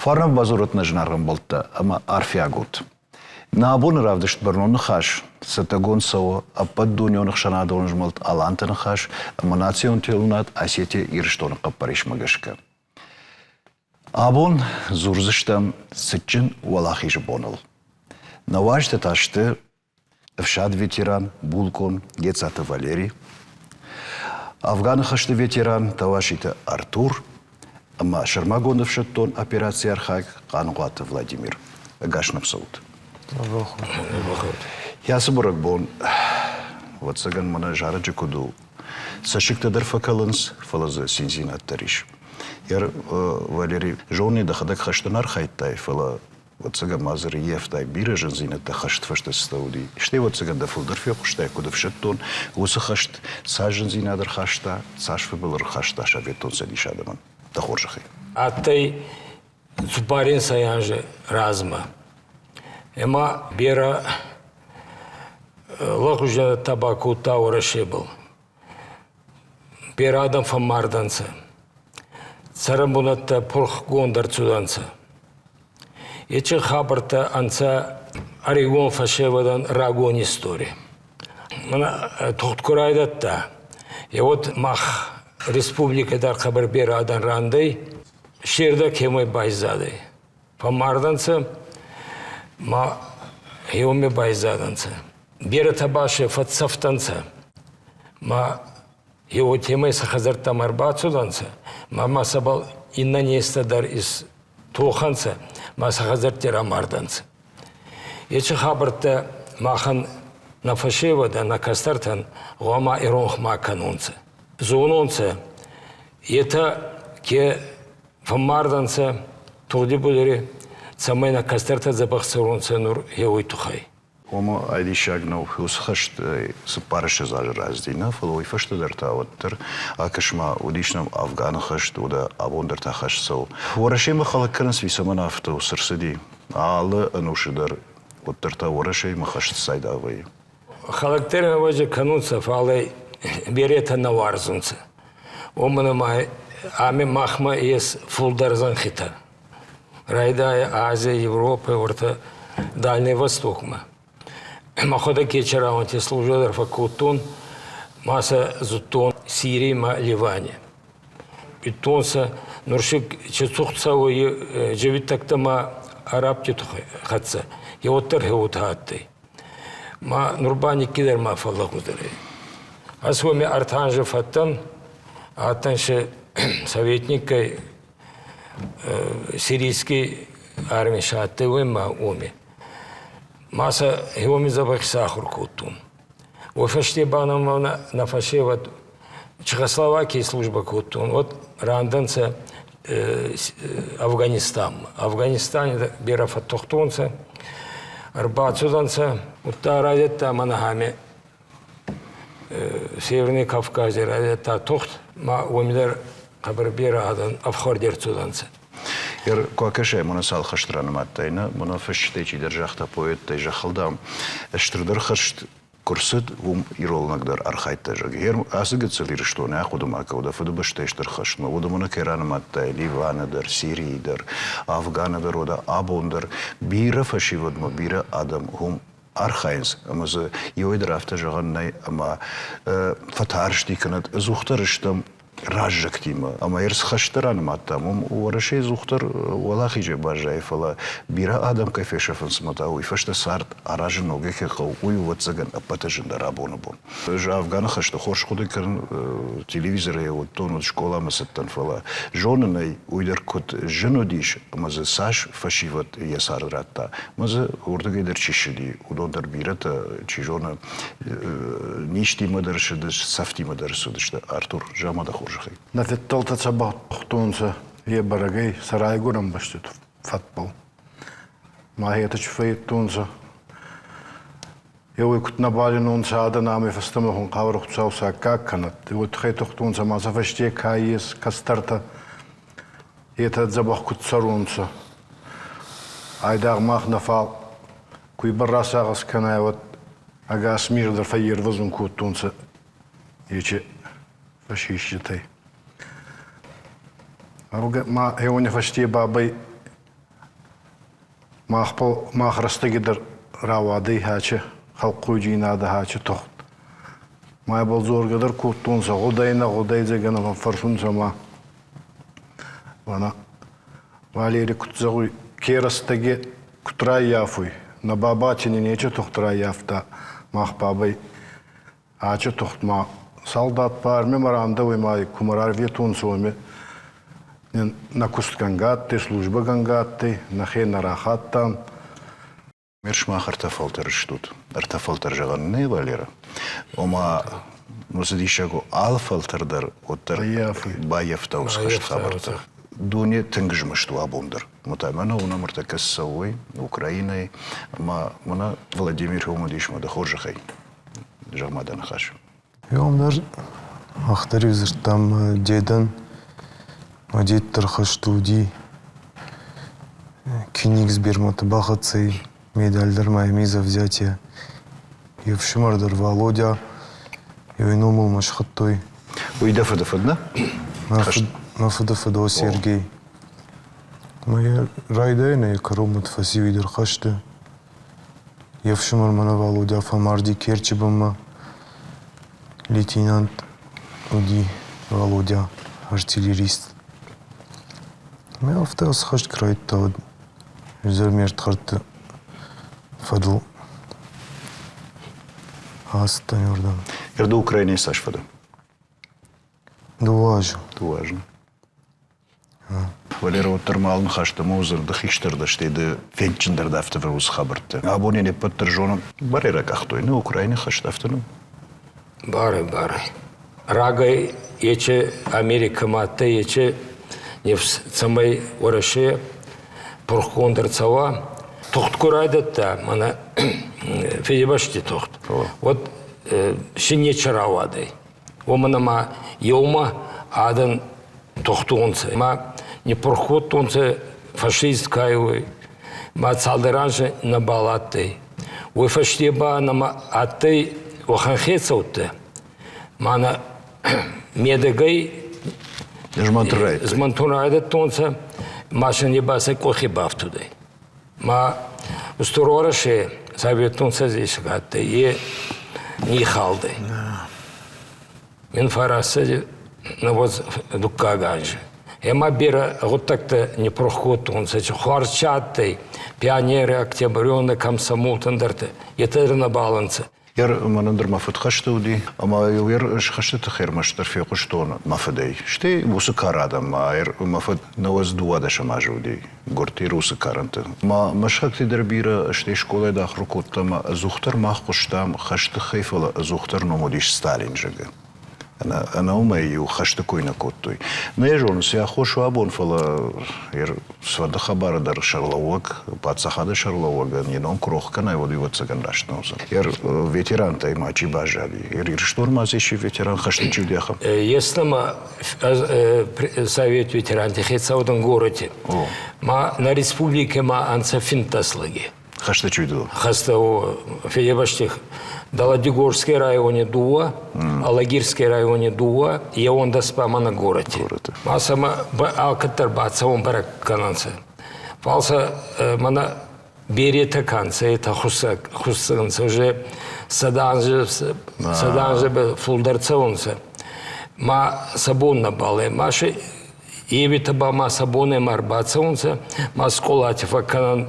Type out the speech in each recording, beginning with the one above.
Фарнӕн бадзурӕт нӕ зынаргъ ӕмбӕлттӕ ӕмӕ арфиаг ут. Нӕ абоны равдыст бӕрнон ныхас цӕттӕгонд цӕуы ӕппӕтдунеон ӕхсӕнадон змӕлд Аланты ныхас ӕмӕ национ телеуынад Осетия-Ирыстоны хъӕппӕрисмӕ гӕсгӕ. Абон дзурдзыстӕм цытджын Уӕлахизы боныл. Нӕ уазджытӕ та сты ӕфсад ветеран, булкъон Гецаты Валери, Афганы хӕсты ветеран Тауаситы Артур ӕмӕ сӕрмагонд ӕфсӕддон операцийы архайӕг Хъаныхъуаты Владимир. Ӕгас нӕм цӕут. Ацы бӕрӕгбон, ӕвӕццӕгӕн, мӕнӕ зарӕджы куыд у, цӕссыгтӕ дӕр фӕкӕлынц, фӕлӕ дзы циндзинад дӕр ис. Валери, зоны, дӕхӕдӕг хӕсты нӕ архайдтай, фӕлӕ Ӕвӕццӕгӕн ма дзы рыййӕфтай бирӕ зындзинӕдтӕ хӕст фӕстӕ цытӕ уыди. Стӕй, ӕвӕццӕгӕн, дӕ фылдӕр фехъуыстай, куыд ӕфсӕддон, уыцы хӕст цас зындзинад ӕрхаста, цас фыдбыл ӕрхаста Советон Цӕдисы адӕмӕн. Дӕ хорзӕхӕй. Адтӕй цуппаринсӕй анзи размӕ. Ӕма берӕ лӕгъуздзийнӕдтӕ бакодта Уӕрӕсебӕл. Берӕ адӕм фӕммардӕнцӕ. Цӕрӕнбунӕттӕ пурхгонд ӕрцудӕнцӕ. Ечи хабӕрттӕ ӕнцӕ ӕригон фӕсевӕдӕн рагон истори. Мӕнӕ тугъд ку райдӕдта, е уӕд мах республикӕ дӕр хъӕбӕр берӕ адӕн рандӕй, се рдӕг хемӕй байзадӕй. Фӕммардӕнцӕ ма хеуоми байзадӕнцӕ. Беретӕ ба се фӕццӕфтӕнцӕ ма уотемӕй сӕ хӕдзӕрттӕмӕ ӕрбацудӕнцӕ ма ма сӕбӕл иннӕ незтӕ дӕр истохӕнцӕ ма сӕ хӕдзӕртти рамардӕнцӕ. Еци хабӕрттӕ махӕн нӕ фӕсевӕдӕн, нӕ кӕстӕртӕн гъӕуама иронх ма кӕнонцӕ. Зононцӕ, етӕ ке фӕммардӕнцӕ тугъди будури, цӕмӕй нӕ кӕстӕртӕ дзӕбӕх цӕронцӕ нур еуей туххӕй. Ома, ай диссаг нӕу, уыцы хӕст 24 азы раздӕр нӕ, фӕлӕ уый фӕстӕ дӕр та уӕддӕр акӕс-ма, уыдис нӕм Афганы хӕст, уӕдӕ абон дӕр та хӕст цӕуы. Уӕрӕсемӕ хӕлӕг кӕнынц, уый цӕмӕн афтӕ у, цы рцыди? Алы ӕнусы дӕр уӕддӕр та Уӕрӕсеимӕ хӕст цайдагъ вӕййы. Хӕлӕгтӕ ӕвӕдзи кӕнунцӕ, фал ӕй беретӕ нӕ уарзунцӕ. Уомӕн ӕма ами махмӕ ес фулдӕр зӕнхитӕ. Райдайа Азия, Европӕ, уӕртӕ Дальний Востокмӕ. Мӕхуӕдӕг ке рауӕнти службӕ дӕр фӕккодтон, ма сӕ зудтон Сирий ма Ливани. Уидтонцӕ, нур си чи цугъд цӕуй джевиттӕгтӕ ма арабти хӕццӕ, е уӕддӕр хеуотӕ адтӕй. Ма нур ба никкидӕр ма фӕллӕгъуздӕр ӕй. Ӕз уоми ӕртӕ анзи фӕдтӕн, адтӕн си советниккӕй сирийский армий сӕ адтӕй уой ма уоми. Ма сӕ уоми дзӕбӕх исахур кодтон. Уой фӕсте ба нӕмӕ нӕ фӕсевӕд Чехословакий службӕ кодтон, уӕд рандӕнцӕ Афганистанмӕ. Афганистани берӕ фӕттухтонцӕ, ӕрбацудӕнцӕ, удта райдӕдта мӕнӕ ами Северный Кавкази райдӕдта тухт, ма уоми дӕр хъӕбӕр берӕ адӕн ӕфхуӕрд ӕрцудӕнцӕ. Ку акӕсай, мӕнӕ цал хӕст ранымадтай, нӕ? Мӕнӕ фысджытӕй чидӕр загъта поэттӕй, зӕххыл, дам, стырдӕр хӕст куы рцыд, уым иронлӕг дӕр архайдта, зӕгъгӕ. Ацы гыццыл Ирыстоны ахъуыды ма кӕ, дӕ фыдыбӕстӕйы стыр хӕстмӕ, уыдонмӕ кӕй ранымадтай Ливаны дӕр, Сирийы дӕр, Афганы дӕр, уӕдӕ абон дӕр бирӕ фӕсивӕдмӕ, бирӕ адӕм уым архайынц, ӕмӕ дзы иуӕй дӕр афтӕ зӕгъӕн нӕй, ӕмӕ фӕтарсти кӕнӕ ӕдзухдӕр стӕм раззӕгтимӕ. Ӕмӕ ӕрц хӕсты ранымадтам, уым Уӕрӕсейы ӕдзухдӕр уӕлахизӕй баззайы, фӕлӕ бирӕ адӕм кӕй фесӕфынц ӕмӕ та уый фӕстӕ цард аразын ногӕй кӕй хъӕуы, уый ӕвӕццӕгӕн ӕппӕты зындӕр абоны бон. Ӕз Афганы хӕсты хорз хъуыды кӕнын, телевизорӕй уыдтон, уыд скъоламӕ цыдтӕн, фӕлӕ зонын ӕй, уый дӕр куыд зын уыдис ӕмӕ дзы цас фӕсивӕд йӕ цард радта. Ӕмӕ дзы уырдыгӕй дӕр чи ссыди, уыдон дӕр бирӕтӕ, чи зоны, низтимӕ дӕр ссыдысты, цӕфтимӕ дӕр ссыдысты. Артур, зӕгъ-ма дӕ хорзӕхӕй. Нӕ федтӕлтӕ цӕбӕхтонцӕ е бӕрӕгӕй сӕ райгурӕн бӕсти фӕдбӕл. Ма етӕ чи фӕййидтонцӕ, еуей куд нӕ балинонцӕ адӕн ами фӕстӕмӕ хунхъауӕр Хуцау сӕ аккаг кӕнӕд. Уотӕ тухтонцӕ ма сӕ фӕсте ка ес кӕстӕртӕ, етӕ дзӕбӕх куд цӕронцӕ. Айдагъ мах нӕ, фал куй бар расагъӕс кӕнай, уӕд ӕгас мир дӕр фӕййервӕзун кодтонцӕ ечи фашиститӕй. Ма еуни фӕсте бабӕй. Мах рӕстӕги дӕр рауадӕй хӕче, халхъуйдзийнадӕ хӕче тугъд. Ма ибӕл дзоргӕ дӕр кодтонцӕ, гъудӕй нӕ гъудӕй зӕгӕнӕ фӕффӕрсунцӕ ма. Мӕнӕ Валери куд зӕгъуй, ке рӕстӕги куд раййафуй, нӕ бабати ни нечи тугъд раййафта, мах бабӕй ачи тугъд ма салдат ба армемӕ рандӕуй ма кумӕ рарветунцӕ, уоми нӕ кустгӕнгӕ адтӕй, службӕгӕнгӕ адтӕй, нӕхе нӕ рахаттан. Ме сымах ӕртӕ фӕлтӕр стут. Ӕртӕ фӕлтӕр зӕгъӕн нӕй, Валера. Ома, уыцы диссаг у, алы фӕлтӕр дӕр уӕддӕр баййӕфта уыцы хӕст хабӕрттӕ. Дуне тынг змӕст у абон дӕр. Мӕ мӕнӕ уынӕм ӕртӕккӕ цӕуой Украинӕйы ӕмӕ мӕнӕ Владимир уымӕн ис мӕ дӕ хорзӕхӕй. Зӕгъ ма дӕ ныхас. Иом дӕр мах дӕр-иу дзырдтам дедӕн, мӕ дед дӕр хӕсты уыди. Кенигсбергмӕ бахӕццӕ и, медаль дӕр ма йӕм и за взятие. Йе фсымӕр дӕр Валодя, йӕ номыл мӕ схуыдтой. Уый дӕ фыдыфыд, нӕ? Мӕ фыдыфыд о Сергей. Мӕ йӕ райдайӕнӕй кӕронмӕ фӕци уый дӕр хӕсты. Йе фсымӕр мӕнӕ Валодя фӕмарди Керчы бынмӕ. Лейтенант уыди Валодя, артиллерист. Мӕ афтӕ ацы хӕст куы райдыдта, уӕд изӕр ме рдхӕрдты фӕдыл ацыдтӕн уырдӕм. Ӕрды Украинӕйы цас фӕдӕ? Дыууӕ азы. Дыууӕ азы. Валера, уӕддӕр ма алы ныхӕстӕ ма уыдзӕн, ды хистӕр дӕ, стӕй ды фендджындӕр дӕ афтӕ уыцы хабӕртты. Абон йӕ не ппӕт дӕр зонӕм, барӕй ракъахтой, нӕ Украины хӕст афтӕ нӕу? Барӕй, барӕй. Рагӕй ече Америкӕмӕ адтӕй, ече нефс, цӕмӕй Уӕрӕсе пурхгонд ӕрцӕуа. Тугъд ку райдӕдта, мӕнӕ Фидибӕсти тугъд, уӕд си нечи рауадӕй. Уомӕн ӕма еумӕ адӕн тухтонцӕ ма ниппурх кодтонцӕ фашист кайуй, ма цалдӕр анзи нӕбал адтӕй. Уой фӕсте ба нӕмӕ адтӕй уӕхӕн хецӕуттӕ, ма нӕ медӕгӕй змӕнтун райдӕдтонцӕ, ма сӕ не ба сӕ къохи бафтудӕй. Ма Устур Уӕрӕсе Советон Цӕдеси адтӕй, е нихалдӕй. Мин фарасӕ нӕуӕдз дуккаг анзи. Ӕма берӕ гъуддӕгтӕ ниппурх кодтонцӕ, хуарз чи адтӕй, пионеры, октябрёны, комсомолтӕ, ӕндӕртӕ, етӕ дӕр нӕбал ӕнцӕ. Ер мӕнӕн дӕр мӕ фыд хӕсты уыди, ӕмӕ ер хӕсты тыххӕй ӕрмӕстдӕр фехъуыстон мӕ фыдӕй. Стӕй уыцы кары адӕммӕ мӕ фыд 92 азы уыди, гуырд уыцы карӕнты. Ма мӕ сыхӕгтӕй дӕр бирӕ, стӕй скъолайы дӕр ахуыр кодтам ӕмӕ ӕдзухдӕр мах хъуыстам хӕсты тыххӕй, фӕлӕ ӕдзухдӕр ном уыдис Сталин, зӕгъгӕ. Ӕнӕ уымӕй-иу хӕсты кой нӕ кодтой. Нӕ йӕ зонын, цы аххос у абон, фӕлӕ цыфӕнды хабары дӕр сӕргълӕууӕг, паддзахады сӕргълӕууӕгӕн йӕ ном куы рох кӕнай, уӕд ӕвӕццӕгӕн раст нӕ уыдзӕн. Йӕ ветерантӕй ма чи баззади? Ирыстон ма цы ветеран хӕсты чи уыди ахӕм? Если ма совет ветеранти хецаудӕн городе, ма на республике ма ӕнцӕ 15 лӕги. Хӕсты чи уыди? Хӕсты Фидибӕсти Даладигорский районе дууӕ, Алагирский районе дууӕ, еуӕндӕс ба ма на городе. Ма сӕмӕ алкӕддӕр бацӕуӕн бӕрӕг кӕнӕнцӕ. Фал сӕ мӕнӕ беретӕ ка нцӕ, етӕ хуссӕнцӕ уже сӕдӕ анзи фулдӕр цӕунцӕ. Ма сӕ бон нӕбал ӕй. Ма се Евитӕ ба ма сӕ бонемӕ ӕрбацӕунцӕ, ма скъолати фӕккӕнӕн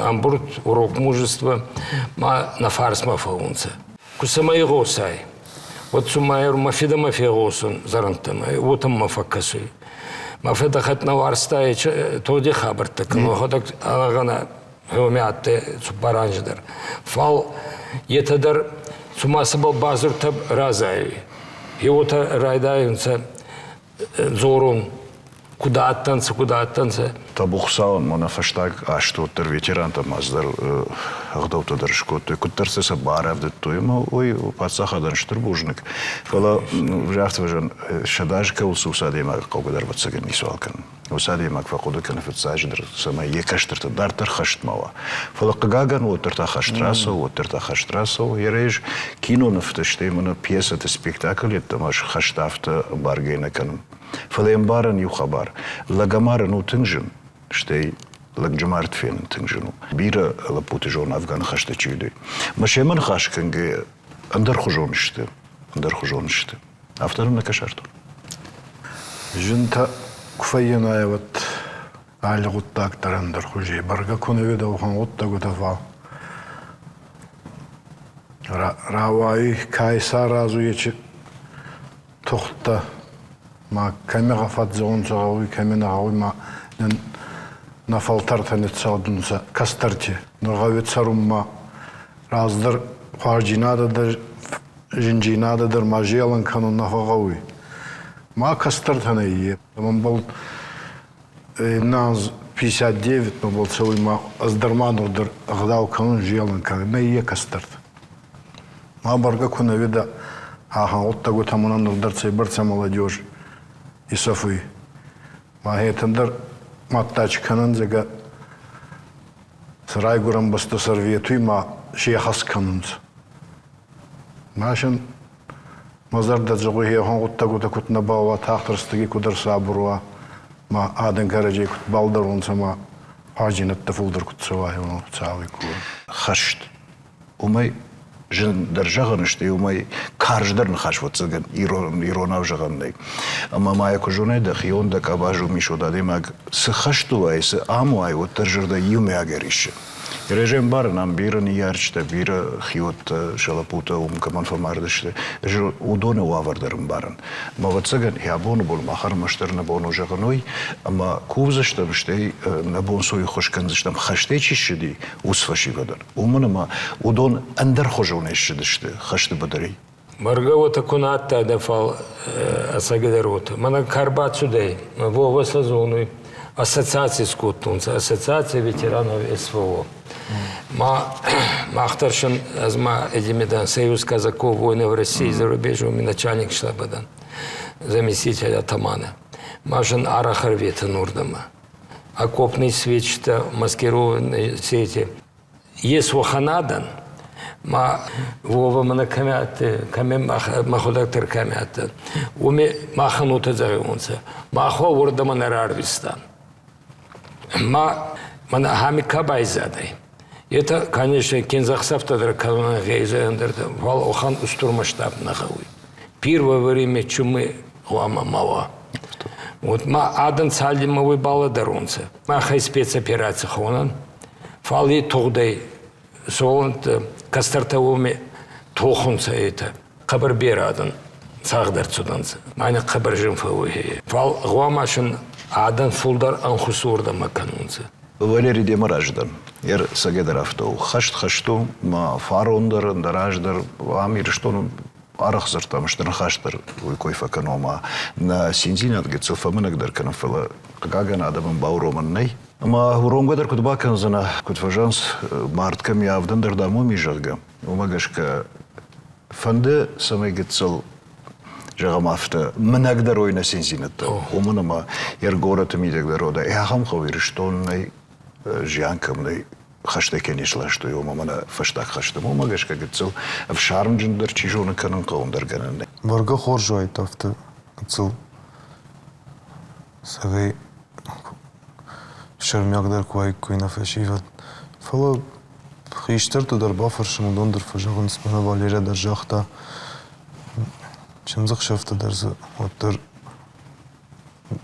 ӕмбурд, урок мужества, ма нӕ фарсмӕ фӕуунцӕ. Ку сӕмӕ игъосай, уӕд цума мӕ фидӕмӕ фегъосун зӕрӕндтӕмӕ, уотӕ мӕ фӕккӕсуй. Мӕ фидӕ хӕт нӕ уарзта тоди хабӕрттӕ, кӕмӕходӕг ӕнӕгъӕнӕ гъоми адтӕй цуппар анзи дӕр. Фал етӕ дӕр цума сӕбӕл базуртӕ разайуй. И уотӕ райдайунцӕ дзорун, куд адтӕнцӕ, куд адтӕнцӕ. Табу Хуыцауӕн, мӕнӕ фӕстаг азты уӕддӕр ветерантӕ ма цыдӕр ӕгъдӕуттӕ дӕр скодтой, куыддӕр сӕ сӕ барӕвдыдтой ӕмӕ уый паддзахадӕн стыр бузныг. Фӕлӕ афтӕ зӕгъӕн, 100 азы кӕуыл цы уыцы адӕймаг хъӕугӕ дӕр ӕвӕццӕгӕн ницыуал кӕны. Уыцы адӕймаг фӕхъуыды кӕны фыццаджыдӕр, цӕмӕй йӕ кӕстӕртӕ дарддӕр хӕст ма уа. Фӕлӕ хъыгагӕн, уӕддӕр та хӕст рацӕуы, уӕддӕр та хӕст рацӕуы. Йӕ рӕз кинонывты, стӕй мӕнӕ пьесӕты, спектакль йеддӕмӕ хӕст афтӕ ӕмбаргӕ нӕ кӕнын. Фӕлӕ ӕмбарын иу хабар. Лӕгӕмарын у тынг зын, стӕй Лӕгджы мард фенын тынг зын у. Бирӕ лӕппуты зон Афганы хӕсты чи уыди. Мӕ семӕ ныхас кӕнгӕйӕ ӕндӕрхуызон сты, ӕндӕрхуызон сты. Афтӕ нӕ кӕсы, Артур? Зынтӕ куы фӕййӕнай, уӕд алы гъуддаг дӕр ӕндӕрхузи. Бӕргӕ ку нӕ уидӕ уӕхӕн гъуддӕгутӕ, фал рауайуй, ка исаразуй ечи тухтӕ ма кӕми фӕдздзӕунцӕ гъӕуй, кӕми нӕ гъӕуй, ма нӕ фӕлтӕртӕ ниццӕгъдунцӕ кӕстӕрти. Нур гъӕуи цӕрунмӕ раздӕр хуарздзийнадӕ дӕр, зиндзийнадӕ дӕр ма зелӕн кӕнун нӕ фӕгъгъӕуй. Ма кӕстӕртӕ нӕййе. Мӕнбӕл нанз 59 мӕбӕл цӕуй ма ӕз дӕр ма нур дӕр ӕгъдау кӕнун, зелӕн кӕнун. Нӕййе кӕстӕртӕ. Ма бӕргӕ ку нӕ уидӕ ахӕм гъуддӕгутӕ мӕнӕн нур дӕр цӕйбӕрцӕ молодежь исӕфуй. Ма хетӕн дӕр мадта чи кӕнӕн, зӕгъгӕ, сӕ райгурӕн бӕстӕ сӕрветуй ма се хӕс кӕнунцӕ. Ма син мӕ зӕрдӕ зӕгъуй, хехон гъуддӕгутӕ куд нӕ бауа, тагъд рӕстӕги куд ӕрсабур уа, ма адӕн кӕрӕдзей куд балдӕронцӕ ма хуарздзийнӕдтӕ фулдӕр куд цӕуа, Хуцауи ку. Хӕст уымӕй зындӕр зӕгъӕн сты, уымӕй карздӕр ныхас ӕвӕццӕгӕн иронау зӕгъӕн нӕй. Ӕмӕ ма йӕ куы зонай, дӕхион дӕ къабаз уым ис, уӕд адӕймаг цы хӕсты уай, цы ам уай, уӕддӕр зӕрдӕ иумӕйаг ӕриссы. Ӕз ӕмбарын, ам бирӕ ныййарджытӕ, бирӕ хиуӕттӕ, сӕ лӕппутӕ уым кӕмӕн фӕмардысты, ӕз уыдоны уавӕр дӕр ӕмбарын. Ӕмӕ ӕвӕццӕгӕн, йӕ абоны бон мах ӕрмӕстдӕр нӕ бон у зӕгъын уый, ӕмӕ кувдзыстӕм, стӕй нӕ бон цы у, ххуыс кӕндзыстӕм, хӕстӕй чи ссыди, уыцы фӕсивӕдӕн. Уымӕн ӕмӕ уыдон ӕндӕрхуызонӕй ссыдысты хӕсты быдырӕй. Бӕргӕ уотӕ ку нӕ адтайдӕ, фал ӕцӕгӕйдӕр уотӕ. Мӕнӕ ка рбацудӕй, Вова сӕ зонуй, ассоциаци скодтонцӕ, ассоциация ветеранов СВО. Ма мах дӕр син ӕз ма Эдимедан Союз казаков войны в России за рубежом начальник штаба дан, заместитель атамана. Ма син арӕх ӕрветӕн уордӕмӕ. Окопные свечи, маскированные сети. Ес уӕхӕн адӕн, ма Вова мӕнӕ кӕми адтӕй, кӕми мӕхуӕдӕг дӕр кӕми адтӕн, уоми махӕн уотӕ зӕгъиуонцӕ: мах уа уордӕмӕ нӕ рарвистан. Ма мӕнӕ ами ка байзадӕй, етӕ, конечно, киндзӕхсӕвтӕ дӕр кӕнун гъейзӕ ӕндӕртӕ, фал уӕхӕн устур масштаб нӕ гъӕуй. Первое время чумы гъуама ма уа. Вот ма адӕн цалинмӕ уой балӕдӕронцӕ. Махӕй спецопераци хонӕн, фал и тугъдӕй солонт кӕстӕртӕ уоми тохунцӕ етӕ. Хъӕбӕр берӕ адӕн цагъд ӕрцудӕнцӕ. Мӕнӕ хъӕбӕр зин фӕууй. Фал гъуама син адӕн фулдӕр ӕнхус уордӕмӕ кӕнунцӕ. Валери демӕ раздӕр. Ер цӕгӕдӕр афтӕ у. Хӕст хӕст у, ма фарон дӕр, ӕндӕр аз дӕр ам Ирыстоны арӕх дзырдтам, стыр ныхас дӕр уый кой фӕкӕн, ома нӕ циндзинад гыццыл фӕмынӕгдӕр кӕнын, фӕлӕ хъыгагӕн адӕмӕн бауромӕн нӕй. Ӕмӕ уромгӕ дӕр куыд бакӕндзынӕ, куыд фӕзӕгъынц, мард кӕм и, авдӕн дӕр дам уым и, зӕгъгӕ. Уымӕ гӕсгӕ фӕнды, цӕмӕй гыццыл, зӕгъӕм афтӕ, мынӕгдӕр уой нӕ циндзинӕдтӕ. Уымӕн ӕмӕ йӕ горӕты мидӕг дӕр уӕдӕ ахӕм хъӕу Ирыстон нӕй, зиан кӕм нӕй, хӕстӕй кӕй не сластой, уымӕ мӕнӕ фӕстаг хӕсты. Уымӕ гӕсгӕ гыццыл ӕфсармджындӕр чи зоны кӕнын хъӕуы ӕндӕр гӕнӕн нӕй. Бӕргӕ хорз уаид афтӕ гыццыл цӕгӕй сӕрмиагдӕр куы уаиккой нӕ фӕсивӕд. Фӕлӕ хистӕрты дӕр бафӕрсын, уыдон дӕр фӕзӕгъынц, мӕнӕ Валерия дӕр загъта, чындзӕхсӕвты дӕр дзы уӕддӕр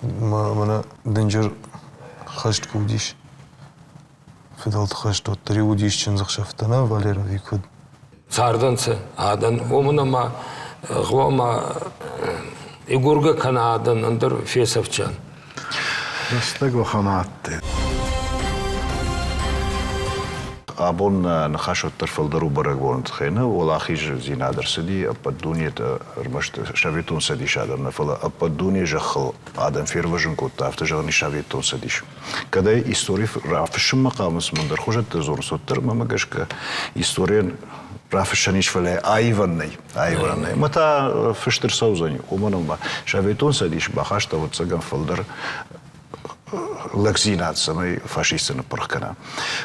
мӕнӕ дынджыр хӕст куы уыдис, Фыдӕлты хӕст уӕддӕр-иу уыдис чындзӕхсӕвтӕ, нӕ, Валера, ӕви куыд? Цардӕнцӕ адӕн, уомӕн ӕма гъуама игургӕ кӕна адӕн, ӕндӕр фесӕфчан. Рӕстӕг уӕхӕн адтӕй. Абон ныхас уӕддӕр фылдӕр у бӕрӕгбоны тыххӕй. Нӕ уӕлахиздзинад ӕрцыди ӕппӕт дунеты ӕрмӕст Советон Цӕдисы адӕм нӕ, фӕлӕ ӕппӕт дуне зӕххыл адӕм фервӕзын кодта, афтӕ зӕгъӕн ис Советон Цӕдис. Кӕд ӕй истори рафыссынмӕ хъавынц, ӕндӕр хуызӕттӕ дзурынц, уӕддӕр мӕмӕ гӕсгӕ историйӕн рафыссӕн ис, фӕлӕ аивӕн нӕй. Аивӕн нӕй. Ӕмӕ та фыст ӕрцӕудзӕни, уымӕн ӕмӕ Советон Цӕдис бахаста, ӕвӕццӕгӕн, фылдӕр лӕгдзинад, цӕмӕй фашистты ныппырх кӕна.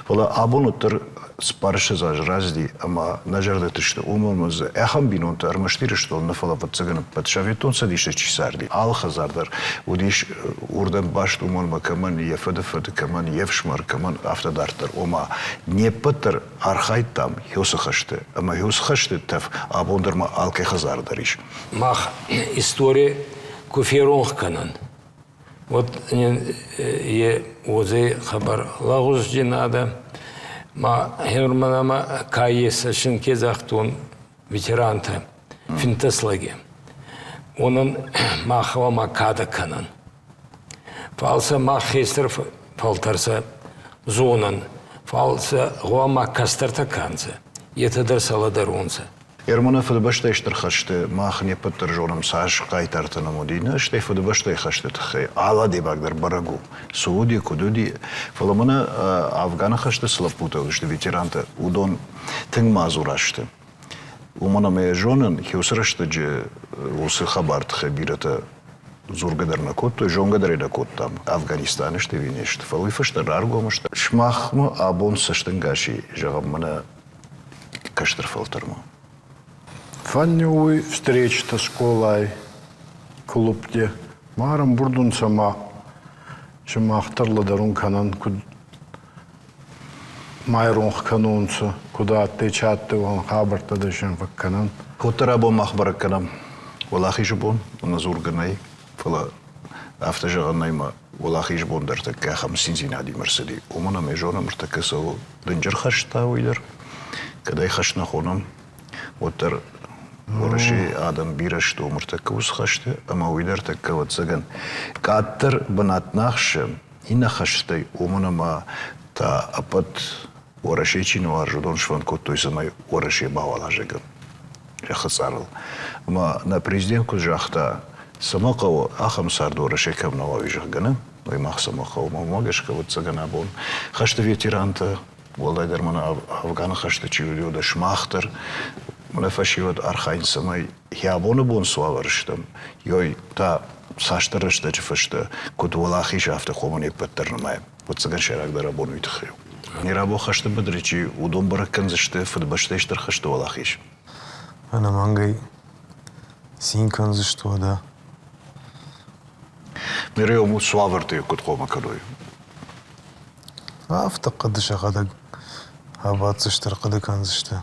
Фӕлӕ абон уӕддӕр. Цыппарыссӕдз азы рацыди ӕмӕ нӕ зӕрдӕты сты, уымӕн ӕмӕ дзы ахӕм бинонтӕ ӕрмӕст Ирыстоны нӕ, фӕлӕ ӕвӕццӕгӕн ӕппӕт Советон Цӕдисы чи царди, алы хӕдзар дӕр уыдис уырдӕм баст, уымӕн ӕмӕ кӕмӕн йӕ фыды фыд, кӕмӕн йе фсымӕр, кӕмӕн афтӕ дарддӕр. Ома не ппӕт дӕр архайдтам Хёсы хӕсты, ӕмӕ Хёсы хӕсты тӕф абон дӕр ма алкӕй хӕдзары дӕр ис. Мах истори куы феронх кӕнӕн, Вот е уодзӕй хъӕбӕр лӕгъуздзийнадӕ. Ма гьенурмӕ ка ес, син ке загътон ветерантӕ, финддӕс лӕги. Уонӕн мах гъӕуама кадӕ кӕнӕн. Фал сӕ мах хестӕр фӕлтӕр сӕ зонӕн, фал сӕ гъӕуама кӕстӕртӕ ка нцӕ, етӕ дӕр сӕ лӕдӕрунцӕ. Ерманы Фыдыбӕстӕйы Стыр хӕсты мах не ппӕт дӕр зонӕм, цас хъайтартӕ нӕм уыди, нӕ стӕй Фыдыбӕстӕйы хӕсты тыххӕй алы адӕймаг дӕр бӕрӕг у, цы уыди, куыд уыди. Фӕлӕ мӕнӕ Афганы хӕсты цы лӕппутӕ уыдысты, ветерантӕ, уыдон тынг мадзура сты. Уымӕн ӕмӕ йӕ зонын, уыцы рӕстӕджы уыцы хабар тыххӕй бирӕтӕ дзургӕ дӕр нӕ кодтой, зонгӕ дӕр ӕй нӕ кодтам. Афганистаны сты ӕви не сты, фӕлӕ уый фӕстӕ раргом сты. Сымахмӕ абон цӕстӕнгас и, зӕгъӕм, мӕнӕ кӕстӕр фӕлтӕрмӕ. Фӕнниуй встречтӕ скъолай, клубте. Ма ӕрӕмбурд унцӕ ма сымах дӕр лӕдӕрун кӕнӕн, куд ма иронх кӕнунцӕ, куд адтӕй, чи адтӕй, уӕхӕн хабӕрттӕ дӕр син фӕккӕнӕн. Уӕддӕр абон мах бӕрӕг кӕнӕм Уӕлахизы бон, ӕнӕдзургӕ нӕй, фӕлӕ афтӕ зӕгъӕн нӕй, ӕмӕ Уӕлахизы бон дӕр тӕккӕ ахӕм циндзинадимӕ ӕрцыди. Уымӕн ӕмӕ зонӕм, ӕртӕккӕ цӕуы дынджыр хӕст та уый дӕр. Кӕд ӕй хӕст нӕ хонӕм, уӕддӕр Уӕрӕсейы адӕм бирӕ сты уым ӕртӕккӕ уыцы хӕсты, ӕмӕ уый дӕр тӕккӕ, ӕвӕццӕгӕн, къаддӕр бынат нӕ ахсы иннӕ хӕстӕй, уымӕн ӕмӕ та ӕппӕт Уӕрӕсе чи нӕ уарзы, уыдон сфӕнд кодтой, цӕмӕй Уӕрӕсе бауӕлахиз зӕххы цъарыл. Ӕмӕ нӕ президент куыд загъта, цӕмӕ хъӕуы ахӕм цард Уӕрӕсе кӕм нӕ уа, уый зӕгъгӕ, нӕ? Уый мах цӕмӕ хъӕуы? Уымӕ гӕсгӕ, ӕвӕццӕгӕн, абон хӕсты ветерантӕ, уӕлдайдӕр мӕнӕ Афганы хӕсты чи уыди, уӕдӕ сымах дӕр, мӕнӕ фӕсивӕд архайынц, цӕмӕй йӕ абоны бон цы уавӕры стӕм, йой та цасдӕр рӕстӕджы фӕстӕ куыд уӕлахиз, афтӕ хъуамӕ не ппӕт дӕр нымайӕм. Ӕвӕццӕгӕн, сӕйрагдӕр абон уый тыххӕй у. Нерабо хӕсты быдыры чи, уыдон бӕрӕг кӕндзысты Фыдыбӕстӕйы Стыр хӕсты уӕлахиз. Ӕнӕмӕнгӕй цин кӕндзысты уӕдӕ. Ныр цы уавӕрты куыд хъуамӕ кӕной? Афтӕ хъуыды сӕхӕдӕг абаддзысты, ӕрхъуыды кӕндзысты,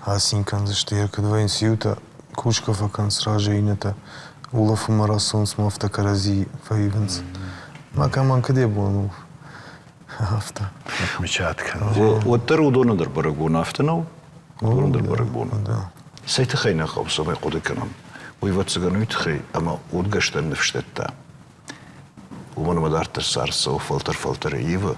ацин кӕндзысты. Йӕ куыд вӕййынц иутӕ кусгӕ фӕкӕнынц разӕй, иннӕтӕ улӕфынмӕ рацӕуынц ӕмӕ афтӕ кӕрӕдзи фӕивынц. Ма кӕмӕн куыд йӕ бон у, афтӕ. Отмечать кӕнын. Уӕддӕр уыдоны дӕр бӕрӕгбон афтӕ нӕу? Уыдоны дӕр бӕрӕгбон у. Цӕй тыххӕй нӕ хъӕуы, цӕмӕй хъуыды кӕнӕм? Уый, ӕвӕццӕгӕн, уый тыххӕй, ӕмӕ удгӕстӕн ныфс дӕтта. Уымӕн ӕмӕ дарддӕр цард цӕуы фӕлтӕр-фӕлтӕры ивы,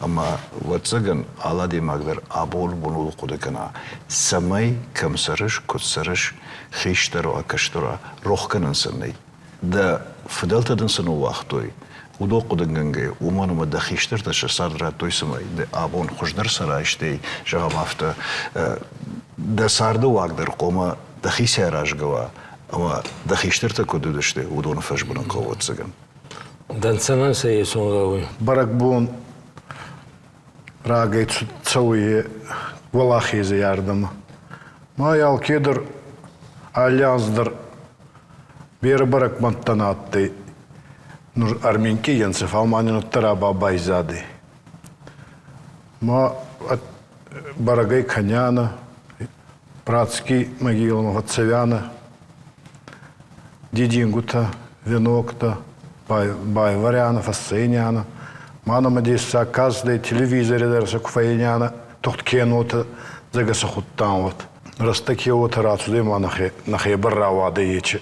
ӕмӕ, ӕвӕццӕгӕн, алы адӕймаг дӕр абоны бон ууыл хъуыды кӕна, цӕмӕй кӕм цӕрыс, куыд цӕрыс, хистӕр уа, кӕстӕр уа, рох кӕнӕн сын нӕй. Дӕ фыдӕлтӕ дын цы ныууагътой, уыдон хъуыдыгӕнгӕ, уымӕн ӕмӕ дӕ хистӕртӕ сӕ цард радтой, цӕмӕй ды абон хуыздӕр цӕрай, стӕй, зӕгъӕм афтӕ, дӕ царды уаг дӕр хъуамӕ дӕхицӕй аразгӕ уа, ӕмӕ дӕ хистӕртӕ куыд уыдысты, уыдоны фӕзмынын хъӕуы, ӕвӕццӕгӕн. Дӕнцӕнӕн сӕ есон гъӕуй. Бӕрӕгбон рагӕй цӕуй Уӕлахези ардӕмӕ. Ма алкедӕр алли анз дӕр берӕ бӕрӕгбӕнттӕ нӕ адтӕй. Нур ӕрминкъий ӕнцӕ, фал ма нин уӕддӕр ба байзадӕй. Ма бӕрӕгӕй кӕнианӕ, братский могиламӕ фӕццӕуианӕ, дидингутӕ, веноктӕ байвӕрианӕ, фӕссценианӕ. Ма нӕмӕ дессаг кастӕй телевизори дӕр сӕ ку фӕййинианӕ, тухт кенотӕ зӕгӕ сӕ худтан уӕд. Рӕстӕг ке уотӕ рацудӕй ма нӕхе нӕхебӕр рауадӕй ечи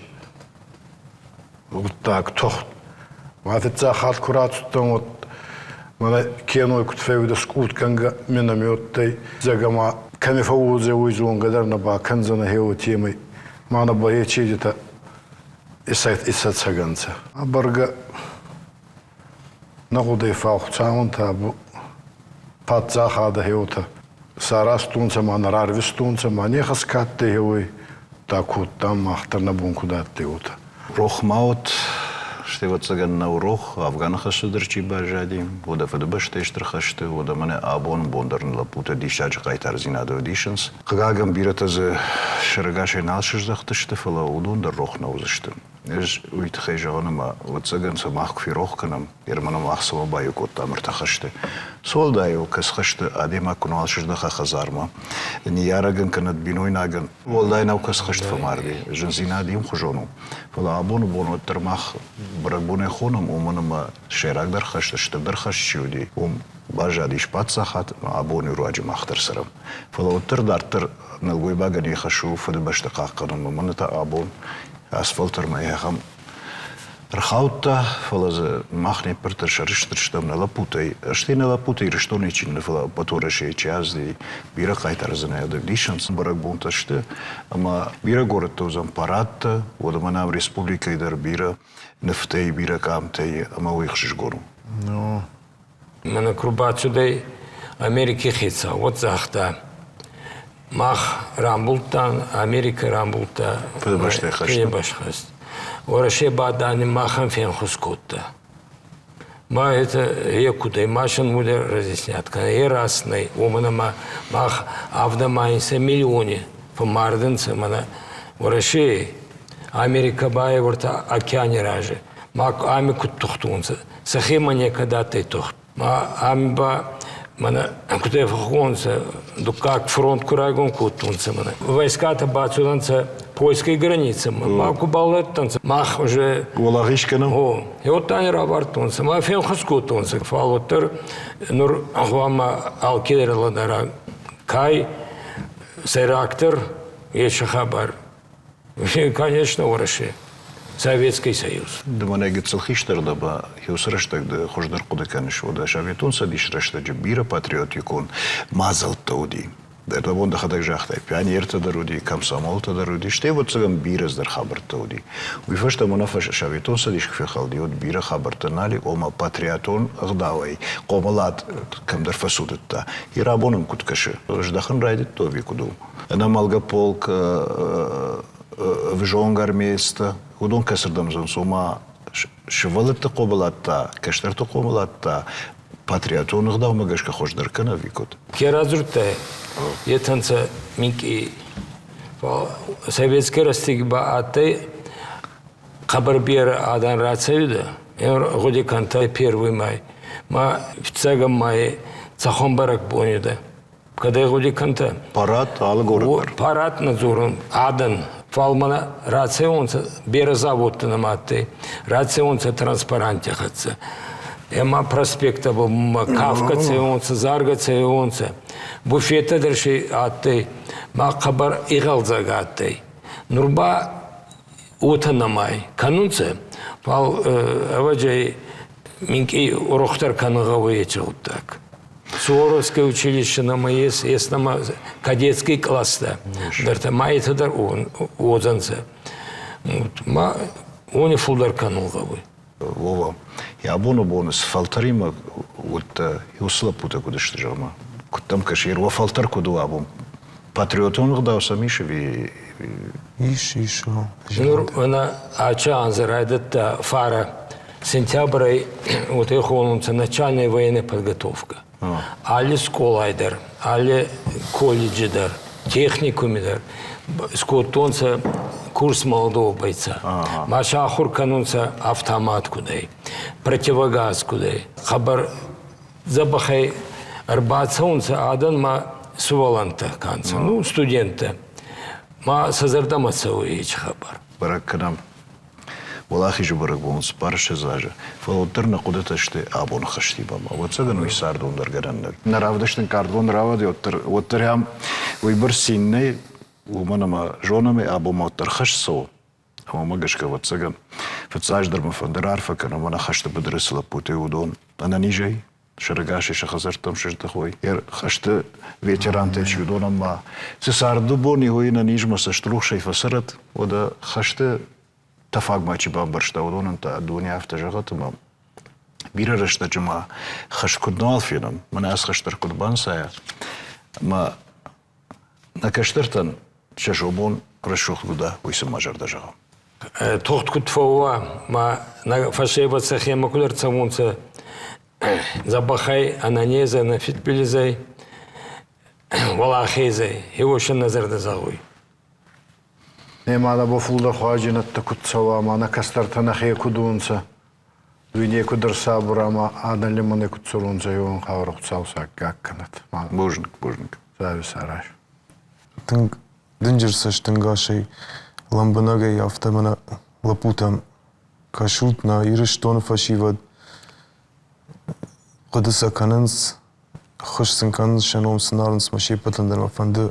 гъуддаг тухт. Ма фиццаг хатт ку рацудтӕн, уӕд мӕнӕ кеной куд фӕууидӕ скъудгӕнгӕ минометтӕй, зӕгӕ ма кӕми фӕууодзӕй, уой зонгӕ дӕр нӕ бакӕндзӕнӕ хе уотемӕй. Ма нӕ ба ечедитӕ исӕцӕг ӕнцӕ. Бӕргӕ нӕ гъудӕй, фал Хуцауӕн табу паддзахадӕ хеуотӕ саразтонцӕ ма нӕ рарвистонцӕ, ма не хӕс ка адтӕй, уой та кодтам, мах дӕр нӕ бон куд адтӕй, уотӕ. Рох ма уӕд. Стӕй, ӕвӕццӕгӕн, нӕу рох, Афганы хӕсты дӕр чи баззади, уӕдӕ Фыдыбӕстӕйы Стыр хӕсты, уӕдӕ мӕнӕ абоны бон дӕр нӕ лӕппутӕ диссаджы хъайтардзинад ӕвдисынц. Хъыгагӕн, бирӕтӕ дзы сӕрӕгасӕй нал сыздӕхтысты, фӕлӕ уыдон дӕр рох нӕ уыдзысты. Ӕз уый тыххӕй зӕгъын, ӕмӕ, ӕвӕццӕгӕн сӕ мах куы ферох кӕнӕм, Ерманы мах цӕмӕ баиу кодтам ӕртӕ хӕсты. Цы уӕлдай у, кӕцы хӕсты адӕймаг куы нал сыздӕха хӕдзармӕ, ныййарӕгӕн кӕнӕ бинойнагӕн, уӕлдай нӕу кӕцы хӕст фӕмарди, зындзинад иумхуызон у. Фӕлӕ абоны бон уӕддӕр мах бӕрӕгбонӕй хонӕм, уымӕн ӕмӕ сӕйрагдӕр хӕст, стырдӕр хӕст чи уыди, уым баззадис паддзахад, ӕмӕ абоны руаджы мах дӕр цӕрӕм. Фӕлӕ уӕддӕр дарддӕр нӕлгоймагӕн йӕ хӕс у Фыдыбӕстӕ хъахъхъӕнынмӕ. Мӕнӕ та абон асфальтырмӕ ахӕм ӕрхаудта, фӕлӕ дзы мах не ппӕт дӕр сӕрыстыр стӕм нӕ лӕппутӕй. Стӕй нӕ лӕппутӕ Ирыстонӕй чи нӕ, фӕлӕ ӕппӕт Уӕрӕсейы чи азди, бирӕ хъайтардзинад ӕвдисынц, бӕрӕгбонтӕ сты ӕмӕ бирӕ горӕтты уыдзӕн парадтӕ, уӕдӕ мӕнӕ республикӕйы дӕр бирӕ нывтӕй, бирӕ къамтӕй ӕмӕ уый ӕхсызгон у. Мӕнӕ ку рбацудӕй Америки хецау, уӕд загъта, мах рамбулдтан, Америкӕ рамбулдта Фыдыбӕстӕй хӕст. Фыдыбӕстӕ. Уӕрӕсе ба дан махӕн фенхус кодта. Ма это е кудӕй машин мудӕ разъяснять кӕнӕ, е раст нӕй, уомӕн ӕма мах авдӕмайнцӕ миллиони фӕммардӕнцӕ мӕнӕ Уӕрӕсей, Америкӕ ба ӕвӕрдта океани рази. Ма ами куд тухтонцӕ, сӕхемӕ некӕд адтӕй тухт. Ма ами ба мӕнӕ куд фӕххонцӕ, дуккаг фронт ку райгон кодтонцӕ мӕнӕ. Войскатӕ бацудӕнцӕ польской границӕмӕ, ма ку балӕдтӕнцӕ, мах уже Уӕлахиз кӕнӕм? О, еуттани равардтонцӕ, ма фенхус кодтонцӕ, фал уӕддӕр нур гъӕуама алкедӕр лӕдӕра, кай сӕйрагдӕр еци хабар. Конечно, Уӕрӕсе. Советский Союз. Ды мӕнӕ гыццыл хистӕр дӕ ба, уыцы рӕстӕг ды хуыздӕр хъуыды кӕныс, уӕдӕ Советон Цӕдисы рӕстӕджы бирӕ патриотикон мадзӕлттӕ уыди. Дӕ бон дӕхӕдӕг загътай, пионертӕ дӕр уыди, комсомолтӕ дӕр уыди, стӕй, ӕвӕццӕгӕн, бирӕ цыдӕр хабӕрттӕ уыди. Уый фӕстӕ мӕнӕ Советон Цӕдис куы фехӕлди, уӕд бирӕ хабӕрттӕ нал и, ома патриотон ӕгъдауӕй хъомылад кӕмдӕр фӕцудыдта. Ирӕбон ӕм куыд кӕсы? Здӕхын райдыдтой ӕви куыд у? Ӕнӕмӕлгӕ полк, ӕвзонг армейцтӕ, уыдон кӕцырдӕм зонынц, ома сывӕллӕтты хъомылад та, кӕстӕрты хъомылад та патриотон ӕгъдаумӕ гӕсгӕ хуыздӕр кӕны ӕви куыд? Ке радзурдтай, етӕ нцӕ минкъий. Фал советский рӕстӕги ба адтӕй хъӕбӕр берӕ адӕн рацӕуидӕ. Гъуди кӕнтӕ первый май. Ма фиццагӕн май цӕхуӕн бӕрӕгбон уидӕ? Кӕдӕй гъуди кӕнтӕ? Парад алы горӕт дӕр. Парад нӕ дзорун, адӕн. Фал мӕнӕ рацӕуонцӕ, берӕ заводтӕ нӕма адтӕй, рацӕуонцӕ транспарантти хӕццӕ. Ӕма проспекттӕбӕл кафгӕ цӕуонцӕ, заргӕ цӕуонцӕ. Буфеттӕ дӕр си адтӕй, ма хъӕбӕр игъӕлдзӕг адтӕй. Нур ба уотӕ нӕмай кӕнунцӕ, фал ӕвӕдзи минкъий урухдӕр кӕнун гъӕуй еци гъуддаг. Суворовское училище нӕмӕ ес, ес нӕмӕ кадетский класстӕ дӕртӕ, ма етӕ дӕр уодзӕнцӕ. Ма уони фулдӕр кӕнун гъӕуй. Вова, абоны боны цы фӕлтӕримӕ уыдтӕ, уыцы лӕппутӕ куыд сты, зӕгъ-ма? Куыд дӕм кӕсы, уӕ фӕлтӕр куыд у абон? Патриотон ӕгъдау сӕм ис ӕви? Ис, ис. Нур ӕнӕ ачи анзи райдӕдта фарӕ сентябрӕй уотӕ хонунцӕ начальная военная подготовка. Алли скъолай дӕр, алли колледжи дӕр, техникуми дӕр скодтонцӕ курс молодого бойца. Ма сӕ ахур кӕнунцӕ автомат кудӕй, противогаз кудӕй. Хъӕбӕр дзӕбӕхӕй ӕрбацӕунцӕ адӕн ма сувӕллӕнттӕ кӕнцӕ, ну, студенттӕ. Ма сӕ зӕрдӕмӕ цӕуй ечи хабар. Бӕрӕг кӕнӕм Уӕлахизы бӕрӕгбон цыппарыссӕдз азы, фӕлӕ уӕддӕр нӕ хъуыдытӕ сты абоны хӕстимӕ. Ӕвӕццӕгӕн, уый цардон дӕр гӕнӕн нӕй. Нӕ равдыст ын кардгонд рауад, уӕддӕр, уӕддӕр ӕм уыйбӕрц цин нӕй, уымӕн ӕмӕ зонӕм ӕй, абон ма уӕддӕр хӕст цӕуы. Ӕмӕ уымӕ гӕсгӕ, ӕвӕццӕгӕн, фыццаджыдӕр мӕ фӕнды раарфӕ кӕнӕм ӕмӕ нӕ хӕсты быдыры цы лӕппутӕ уыдон ӕнӕнизӕй, сӕрӕгасӕй сӕ хӕдзӕрттӕм сыздӕхой. Хӕсты ветерантӕ чи уыдонӕн ма цы царды бон и, уый ӕнӕнизмӕ цӕструхсӕй фӕцӕрӕд, уӕдӕ хӕсты тӕфаг ма чи бамбӕрста, уыдонӕн та дуне афтӕ зӕгъӕд, ӕмӕ бирӕ рӕстӕджы ма хӕст куыд нал фенӕм, мӕнӕ ацы хӕст дӕр куыд банцайа, ӕмӕ нӕ кӕстӕртӕн сӕ сомбон рӕсугъд уыда, уый сын мӕ зӕрдӕ зӕгъы. Тугъд куд фӕууа, ма нӕ фӕсевӕд сӕхемӕ куд ӕрцӕуонцӕ дзӕбӕхӕй, ӕнӕнезӕй, ӕнӕфидбилизӕй, уӕлахезӕй, игъосӕн нӕ зӕрдӕ зӕгъуй. Не мадӕ бо фулдӕр хуарзийнӕдтӕ куд цӕуа ӕма нӕ кӕстӕртӕ нӕхе куд унцӕ, дуйне куд ӕрсабур ӕма адӕн лимӕнӕй куд цӕрунцӕ, еуон хъаурӕ Хуцау сӕ аккаг кӕнӕд. Бузныг, бузныг. Хуцауи сарай. Тынг дынджыр цӕстӕнгасӕй лӕмбынӕгӕй афтӕ мӕнӕ лӕппутӕм кӕсут, нӕ Ирыстоны фӕсивӕд хъуыды сӕ кӕнынц, ӕххуыс сын кӕнынц, сӕ ном сын арынц мӕ се ппӕтӕн дӕр мӕ фӕнды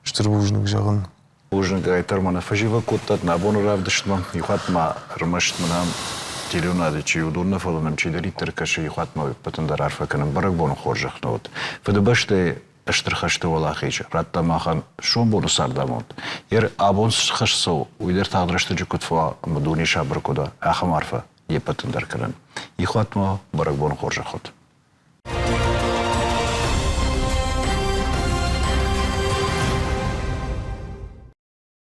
стыр бузныг зӕгъын. Бузныг, Айтар, мӕнӕ фӕзивӕг кодтат нӕ абоны равдыстмӕ. Иухатт ма ӕрмӕст мын ам телеуынады чи уыдон нӕ, фӕлӕ нӕм чидӕриддӕр кӕсы, иухатт ма ӕппӕтӕн дӕр арфӕ кӕнын бӕрӕгбоны хорзӕх нӕ уыд. Фыдыбӕстӕйы Стыр хӕсты уӕлахиз радта махӕн сомбоны цардамонд. Ер абон цы хӕс цӕуы, уый дӕр тагъд рӕстӕджы куыд фӕуа ӕмӕ дуне сабыр куыд уа, ахӕм арфӕ не ппӕтӕн дӕр кӕнӕм. Ихуат ма бӕрӕгбоны хорзӕх уӕд.